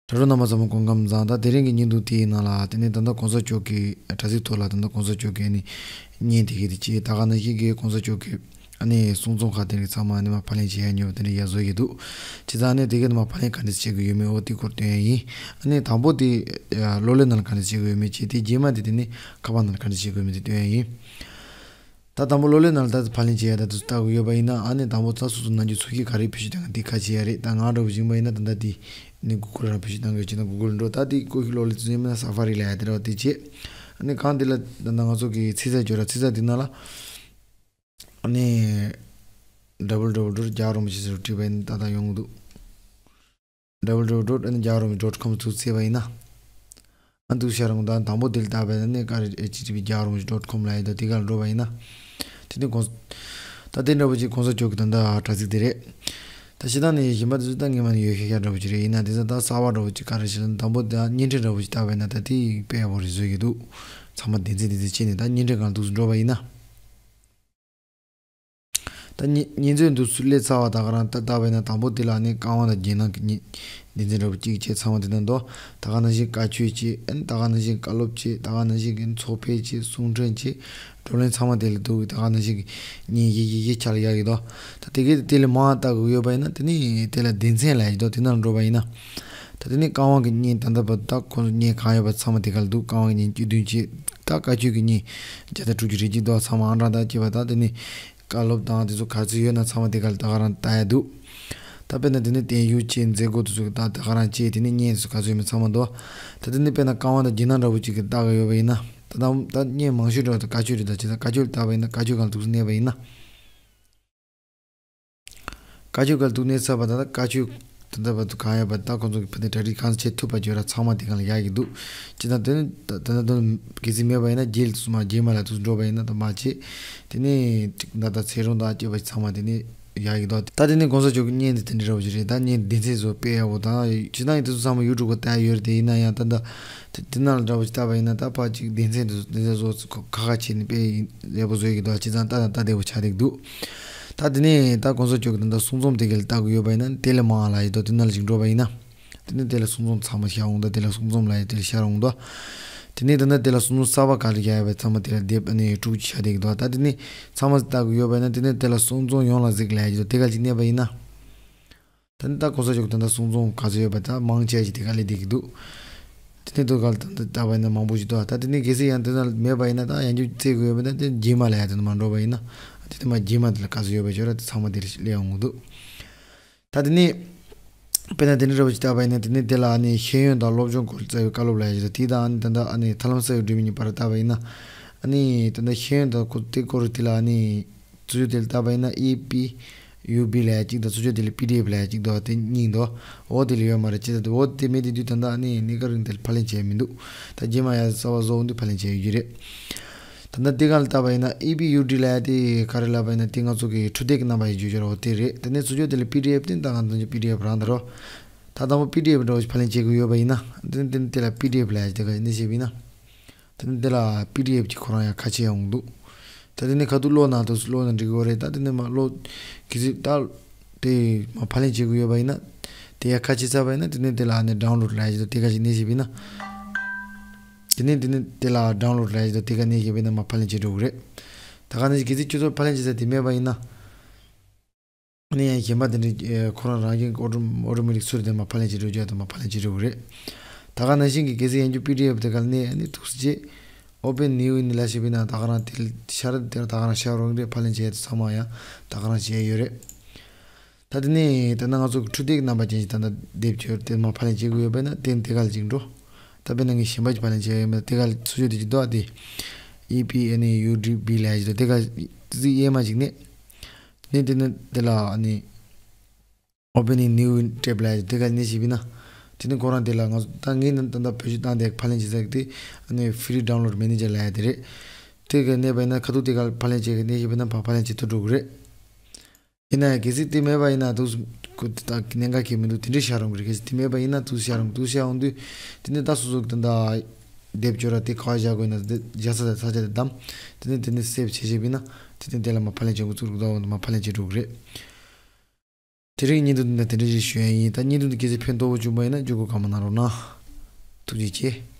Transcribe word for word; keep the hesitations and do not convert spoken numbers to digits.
དྲ་གྲོགས་རྣམ་པ་ཚང་མ་སྐུ་ཁམས་བཟང་། ད་དེ་རིང་གི་བརྙན་ཐུང་དེའི་ནང་ལ་དེ་ནས་ད་ལྟ་གོང་ས་མཆོག་གི་དྲ་ཚིགས་ཐོག་ལ་ད་ལྟ་གོང་ས་མཆོག་གི་ནི་བརྙན་དེ་གའི་དེ་བྱས། ད་ག་ནང་བཞིན་གྱི་གོང་ས་མཆོག་གི་ཨ་ནི་གསུང་རྩོམ་ཁག་དེ་རིགས་ཚང་མ་ཨ་ནི་མ་ཕབ་ལེན་བྱེད་ཡ་ཉོ་བ་དེ་འདྲ་ཡ་བཟོ་ཡི་འདུག་བྱས་ཙང་ཨ་ནི་དེ་གའི་ནི་མ་ཕབ་ལེན་ག་འདྲ་བྱེད་དགོས་ཡོད་མེད་འོ་དེ་སྐོར་སྟོན་ཡ་ཡིན། ཨ་ནི་དང་པོ་དེ་གློག་ཀླད་ནང་ལ་ག་འདྲ་བྱེད་དགོས་ཡོད་མེད་བྱས། དེ་རྗེས་མ་དེ་དེ་ནི་ཁ་པར་ནང་ལ་ག་འདྲ་བྱེད་དགོས་མེད་དེ་སྟོན་ཡ་ཡིན། ད་དང་པོ་གློག་ཀླད་ནང་ལ་ད་ཕབ་ལེན་བྱེད་ཡ་ད་དུ་ལྟ་དགོས་ཡོད་པ་ཡིན་ན། ཨ་ནི་དང་པོ་ད་སོ་སོ་ནམ་རྒྱུན་འཚོལ་སྐྱེལ་ག་རེ་བེད་སྤྱོད་བཏང་གི་འདི་ཁ་ཕྱེ་ཡ་རེད། ད་ང་འདྲ་བོ་ཞིག་ཡིན་པ་ཡིན་ན་ད་ལྟ་དེ་ནི་གུ་གུལ་རང་བེད་སྤྱོད་བཏང་གི་ཡོད་བྱས་ན་གུ་གུལ་འགྲོ། ད་དེ་ཀོ་ཤུ་གློག་ཀླད་དུ་ཡིན་པ་ན་སཱ་ཕ་རི་ལ་ཡ་དེ་ར་བ་དེ་བྱེད། ཨ་ནི་གང་དེ་ལ་ད་ལྟ་ང་ཚོ་གི་ཚིག་ཚད་སྦྱོར་ར་ཚིག་ཚད་དེ་ན་ལ་ཨ་ནི་ཌབ་ལ་ཌབ་ལ་ཌོཊ་རྒྱ་གར་རོ་མ་ཅིག་ཟེར་བྲིས་པ་ཡིན་ན་ད་ལྟ་ཡོང་གི་འདུག་ཌབ་ལ་ཌབ་ལ་ཌོཊ་ཨ་ནི་རྒྱ་གར་རོ་མ་ཌོཊ་ཀོམ་ཚུར་བཙལ་བ་ཡིན་ན། ཨ་འདུག་ཤར་འོང་། ད་དང་པོ་དེ་ལ་བལྟ་བས་ན་ནི་ཀ་རེ་ཨེཆ་ཊི་ཊི་པི་རྒྱ་གར་རོ་མ་ཅིག་ཌོཊ་ཀོམ་ལ་ཡོད་དོ། དེ་ག་ལ་འགྲོ་བ་ཡིན་ན། དེ་ནི་གོང་ད་དེ་འདྲ་བོ་ཅིག་གོང་ས་མཆོག་གི་ད་ལྟ་དྲ་ཚིགས་དེ་རེད། ད་ཕྱི་ནང་ནས་གཞན་པ་དེ་ཚོ་ད་ངེས་མ་ནས་ཡོད་ཤག་ཤག་འདྲ་བོ་ཅིག་རེད། ཡིན་ན་དེ་ཚོ་ད་གསར་པ་འདྲ་བོ་ཅིག་ག་རེ་ཞིག་ལ་དང་པོ་ད་བརྙན་འཕྲིན་འདྲ་བོ་ཅིག་བལྟ་བས་ན་ད་དེ་དཔེ་ཡག་པོ་རེད་བཟོས་ཡོད་འདུག་ཚང་མ་སྡེ་ཚན་སྡེ་ཚན་བྱས་ནས་ད་བརྙན་འཕྲིན་སྒང་འདུག་སེ་འགྲོ་བ་ཡིན་ན། ད་བརྙན་བརྙན་ཚོན་འདུག་སེ་སླེབས་ཚར་བ་ད་ག་རང་ད་བལྟ་བས་ན་དང་པོ་དེ་ལ་ནི་རྐང་པ་དང་རྒྱན་ནང་གི་བརྙན་སྡེ་ཚན་འདྲ་བོ་གཅིག་བྱས་ཚང་མ་དེ་ན་འདུག་ད་ག་ནང་བཞིན་བཀའ་ཆོས་བྱས། ཨ་ནི་ད་ག་ནང་བཞིན་བཀའ་སློབ་བྱས། ད་ག་ནང་བཞིན་གྱི་ཚོགས་ཕེབས་བྱས། གསུང་འཕྲིན་བྱས། བགྲོ་གླེང་ཚང་མ་དེ་ལ་འདུག་ད་ག་ནང་བཞིན་གྱི་བརྙན་ཡི་ཡི་ཡི་ཆ་ལ་ཡག་གི་འདུག་ད་དེ་གའི་དེ་ལས་མང་བ་ལྟ་དགོས་ཡོད་པ་ཡིན་ན་དེ་ནི་དེ་ལ་སྡེ་ཚན་ལ་ཡག་གི་འདུག་དེ་ནང་འགྲོ་བ་ཡིན་ན། ད་དེ་ནི་རྐང་པ་གི་བརྙན་ད་ལྟ་བར་ད་ཁོང་ཚོ་བརྙན་གང་ཡོད་པ་ཚང་མ་དེ་ག་ལ་འདུག་རྐང་པ་གི་བརྙན་བཅུ་བདུན་བྱས། ད་བཀའ་ཆོས་ཀྱི་བརྙན་བརྒྱ་དང་དྲུག་ཅུ་རེ་གཅིག་འདུག་ཚང་མ་ཨང་གྲངས་དང་བཅས་པ་ད་དེ་ནི། བཀའ་སློབ་དང་དེ་ཚོ་ག་ཚོད་ཡོད་ན་ཚང་མ་དེ་ག་ལ་ད་ག་རང་ལྟ་ཡ་འདུག་ད་དཔེར་ན་དེ་ནི་བརྟན་བཞུགས་བྱས། མཛད་སྒོ་དེ་ཚོ་ད་ད་ག་རང་བྱས། དེ་ནི་བརྙན་དེ་ཚོ་ག་ཚོད་ཡོད་མེད་ཚང་མ་འདུག་ད་དེ་ནི་དཔེར་ན་རྐང་པ་དང་རྒྱན་ནག་འདྲ་བོ་ཅིག་གི་ལྟ་གི་ཡོད་པ་ཡིན་ན། ད་དང་ད་བརྙན་མང་ཤོས་འདྲ་བོ་ད་བཀའ་ཆོས་རེད། ད་བྱས་ཙང་བཀའ་ཆོས་ལ་ལྟ་བ་ཡིན་ན་བཀའ་ཆོས་སྒང་འདུག་སེ་གནས་པ་ཡིན་ན། བཀའ་ཆོས་སྒང་འདུག་གནས་ཚར་བ་ད་ད་བཀའ་ཆོས་ད་ལྟ་བར་དུ་གང་ཡོད་པ་ད་ཁོང་ཚོ་གི་ཕ་དེ་གྲ་སྒྲིག་གང་བྱེད་ཐུབ་པ་བྱོས་ར་ཚང་མ་དེ་ག་ལ་ཡག་གི་འདུག་ཅི་ད་དེ་ནི་ད་ད་ད་དོན་གལ་སྲིད་མེད་པ་ཡིན་ན་རྗེས་ལ་སུ་མ་རྗེས་མ་ལ་དུ་འགྲོ་བ་ཡིན་ན་ད་མ་བྱེད། དེ་ནས་ད་ད་ཚེ་རིང་དང་བཅས་པ་ཚང་མ་དེ་ནི་ཡག་གི་འདུག་ད་དེ་ནི་གོང་ས་མཆོག་གི་བརྙན་དེ་དེ་འདྲ་འདྲ་བོ་ཞིག་རེད། ད་བརྙན་སྡེ་ཚན་བཟོ་དཔེ་ཡག་པོ་དང་ཇི་ལྟར་ཡིན་དེ་ཚོ་ཚང་མ་ཡུ་ཊུབ་གི་ལྟ་ཡ་ཡོད་རེད། དེ་ཡིན་ན་ཡང་ད་ད་དེ་དེ་ནང་ལ་འདྲ་བོ་ཞིག་ལྟ་བ་ཡིན་ན་ད་ཕར་ཅིག་སྡེ་ཚན་དེ་ཚོ་སྡེ་ཚན་བཟོ་ཁ་ཁ་བྱས་ནས་དཔེ་ཡག་པོ་བཟོ་ཡི་གི་འདུག་བྱས་ཙང་ལྟ་དང་ལྟ་བདེ་པོ་ཆགས་བསྡད་ཀྱི་འདུག་ད་དེ་ནས་ད་གོང་ས་མཆོག་གི་ད་ལྟ་གསུང་རྩོམ་དེ་ག་ལ་ལྟ་དགོས་ཡོད་པ་ཡིན་ན་དེ་ལས་མང་བ་ལ་ཡོད་དོ། དེ་ནང་ལ་ཞིག་འགྲོ་བ་ཡིན་ན། དེ་ནས་དེ་ལ་གསུང་རྩོམ་ཚང་མ་ཤར་འོང་དོ། དེ་ལ་གསུང་རྩོམ་ལ་ཡོད་དེ་ལ་ཤར་འོང་དོ། དེ་ནས་ད་ལྟ་དེ་ལ་གསུང་རྩོམ་གསར་པ་ག་རེ་བཞག་ཡོད་པ་ཚང་མ་དེ་ལ་དེབ་ཨ་ནི་དྲུག་ཅུ་ཆགས་བསྡད་ཀྱི་འདུག་ད་དེ་ནས་ཚང་མ་ལྟ་དགོས་ཡོད་པ་ཡིན་ན་དེ་ནས་དེ་ལ་གསུང་རྩོམ་ཡོངས་ལ་གཟིགས་ལ་ཡོད་དོ། དེ་ག་ཅིག་གནས་པ་ཡིན་ན། ད་ནི་ད་གོང་ས་མཆོག་གི་ད་ལྟ་གསུང་རྩོམ་ག་ཚོད་ཡོད་པ་ད་མང་ཆེ་བ་ཞིག་དེ་ག་ལས་བསྡད་ཀྱི་འདུག་དེ་ནས་དུ་ག་ལ་ད་ལྟ་ལྟ་བ་ཡིན་ན་མང་པོ་ཞིག་འདུག་ད་དེ་ནས་གལ་སྲིད་ཡང་དེ་ན་མེད་པ་ཡིན་ན་ད་ཡང་རྒྱུ་བཙལ་དགོས་ཡོད་པ་ད་དེ་རྗེས་མ་ལ་ཡང་དེ་ན་མ་འགྲོ་བ་ཡིན་ན། དེ་ནས་མ་རྗེས་མ་དེ་ལ་ག་ཚོད་ཡོད་པ་ཞོར་དེ་ཚང་མ་དེ་ལ་སླེབས་ཡོང་གི་འདུག་ད་དེ་ནས་དཔེར་ན་དེ་འདྲ་འདྲ་བོ་ཞིག་བལྟས་པ་ཡིན་ན་དེ་ནས་དེ་ལ་ཨ་ནི་ཤེས་ཡོན་དང་སློབ་སྦྱོང་སྐོར་རྩ་བའི་བཀའ་སློབ་ལ་ཡ་ཞིག་དང་དེ་ད་ཨ་ནི་ད་ལྟ་ཨ་ནི་ཐར་ལམ་གསར་བའི་སྒྲོན་མེ་གཉིས་བར་བལྟས་པ་ཡིན་ན། ཨ་ནི་ད་ལྟ་ཤེས་ཡོན་དང་ཁོ་དེ་སྐོར་དེ་ལ་ཨ་ནི་ཚུར་ཞུགས་དེ་ལ་བལྟས་པ་ཡིན་ན་ཨི་པི་ཡུ་པི་ལ་ཡ་གཅིག་དང་ཚུར་ཞུགས་དེ་ལ་པི་ཌི་ཨེཕ་ལ་ཡ་གཅིག་དང་དེ་གཉིས་འདུག་འོ་དེ་ལ་ཡོད་མ་རེད། ཅི་ད་དེ་འོ་དེ་མེད་དེ་དུས་ད་ལྟ་ཨ་ནི་གནས་སྐབས་རིང་དེ་ལ་ཕབ་ལེན་བྱས་མི་འདུག་ད་རྗེས་མ་ཡ་གསར་པ་བཟོ་འོང་དུས་ཕབ་ལེན་བྱས་ཡོད་ཀྱི་རེད། ད་ལྟ་དེ་ག་ལ་བལྟས་པ་ཡིན་ན་ཨི་པི་ཡུ་ཌི་ལ་ཡ་དེ་ག་རེ་ལབ་པ་ཡིན་ན་དེ་ང་ཚོ་གི་འཕྲུལ་དེབ་ཀྱི་རྣམ་པ་ཞིག་བརྗོད་བྱ་ར་འོ་དེ་རེད། དེ་ནས་ཚུར་ཞུགས་དེ་ལ་པི་ཌི་ཨེཕ་དེ་ད་ང་ཚོ་པི་ཌི་ཨེཕ་རང་ད་རོ། ད་དང་པོ་པི་ཌི་ཨེཕ་འདྲ་བོ་ཞིག་ཕབ་ལེན་བྱེད་དགོས་ཡོད་པ་ཡིན་ན། དེ་ནས་དེ་ལ་པི་ཌི་ཨེཕ་ལ་ཡ་དེ་ག་ནས་བྱས་པ་ཡིན་ན། དེ་ནས་དེ་ལ་པི་ཌི་ཨེཕ་གྱི་ཁོ་རང་ཡང་ཁ་ཕྱེ་ཡོང་འདུག་ད་དེ་ནས་ཁ་ཐུག་ཀློག་ན་དུ་ཀློག་ན་འགྲིག་གི་རེད། ད་དེ་ནས་མ་ཀློག་གི་ཚིག་ད་དེ་མ་ཕབ་ལེན་བྱེད་དགོས་ཡོད་པ་ཡིན་ན། དེ་ཡང་ཁ་ཕྱེ་ཚར་བ་ཡིན་ན་དེ་ནས་དེ་ལ་ཨ་ནི་ཌའུན་ལོཌ་ལ་ཡ་དེ་ག་ཞིག་གནས་བྱས་པ་ཡིན་ན། དེ་ནས་དེ་ནས་དེ་ལ་ཌའུན་ལོཌ་ལ་ཡ་དེ་ག་གནས་བྱས་པ་ཡིན་ན་མ་ཕབ་ལེན་བྱེད་འགྲོ་གི་རེད། ད་ག་ནས་གི་ཚིག་ཁྱོད་ཚོ་ཕབ་ལེན་བྱེད་ས་དེ་མེད་པ་ཡིན་ན། ཨ་ནི་ཡང་གཞན་པ་དེ་འདྲའི་ཁོ་རང་རང་བཞིན་ཨོ་ཊོ་ཨོ་ཊོ་མེ་ཊིག་ཚུར་དེ་མ་ཕབ་ལེན་བྱེད་འགྲོ་རྒྱུ་དང་མ་ཕབ་ལེན་བྱེད་འགྲོ་གི་རེད། ད་ག་ནང་བཞིན་གྱི་གལ་སྲིད་ཡང་རྒྱུ་པི་ཌི་ཨེཕ་དེ་ག་ལ་གནས་ཨ་ནི་ཐུགས་སུ་ཆེ། ཨོ་པེན་ནིའུ་ཨིན་ལ་ཞེས་པའི་ནང་ད་ག་རང་དེ་ཤར་དེར་ད་ག་རང་ཤར་རོགས་རེད། ཕབ་ལེན་བྱེད་ཚང་མ་ཡང་ད་ག་རང་བྱེད་ཡོད་རེད། ད་དེ་ནས་ད་ནང་ང་ཚོ་གི་འཕྲུལ་དེབ་རྣམ་པ་ཅན་ཞིག་ད་ལྟ་དེབ་ཅོར་དེ་མ་ཕབ་ལེན་བྱེད་དགོས་ཡོད་པས་ན་དེ་དེ་ག་ལ་ཅིག་འགྲོ། ད་དཔེར་ན་ངས་གཞན་པ་ཅིག་ཕབ་ལེན་བྱེད་ཡོད་མེད་དེ་ག་ལ་ཚུར་ཞུགས་དེ་ཅིག་འདུག་ཨ་དེ། ཨི་པི་ཨེན་ཨེ་ཡུ་ཌི་པི་ལ་ཞིག་འདུག་དེ་ག་ཅིག་གཡས་མ་ཅིག་ནས། ནས་དེ་ནས་དེ་ལ་ཨ་ནི། Opening new tab ལ་དེ་ག་ནས་ཞིག་བྱས་ན། དེ་ནས་ཁོ་རང་དེ་ལ་ང་ཚོ་ད་ངས་ནི་ད་ལྟ་བེད་སྤྱོད་བཏང་དེ་ཕབ་ལེན་བྱེད་ས་གི་དེ་ཨ་ནི་Free Download Manager ལ་ཡ་དེ་རེད། དེ་ག་གནས་པ་ཡིན་ན་ཁ་ཐུག་དེ་ག་ཕབ་ལེན་བྱེད་གི་གནས་ཞིག་བྱས་ན་ཕ་ཕབ་ལེན་བྱེད་ཐུབ་འགྲོ་གི་རེད། ཡིན་ན་ཡང་གལ་སྲིད་དེ་མེད་པ་ཡིན་ན་དུས་སུ་ཁོ་དེ་ད་གནད་འགག་གི་མི་འདུག་དེ་འདྲའི་ཤར་འོང་གི་རེད། གལ་སྲིད་དེ་མེད་པ་ཡིན་ན་དུས་སུ་ཤར་འོང་དུས་ཤར་འོང་དུས་དེ་ནས་ད་སོ་སོ་གི་ད་ལྟ་དེབ་སྐྱོར་ར་དེ་ག་བ་བཞག་དགོས་ན་དེ་བཞག་ས་དང་ས་ཆ་དེ་བདམས། དེ་ནས་དེ་ནས་སེབ་བྱེད་བྱེད་པ་ཡིན་ན་དེ་ནས་དེ་ལ་མ་ཕབ་ལེན་བྱེད་འགོ་ཚུགས་རུ་ད་འོང་དུ་མ་ཕབ་ལེན་བྱེད་འགྲོ་གི་རེད། དེ་རིང་བརྙན་ཐུང་འདི་ནས་དེ་འདྲ་ཞིག་ཞུ་ཡ་ཡིན། ད་བརྙན་ཐུང་འདི་གལ་སྲིད་ཕན་ཐོགས་པོ་བྱུང་པ་ཡིན་ན་བརྒྱུད་སྐུར་བཀའ་མོལ་གནང་རོགས་གནང་། ཐུགས་རྗེ་ཆེ།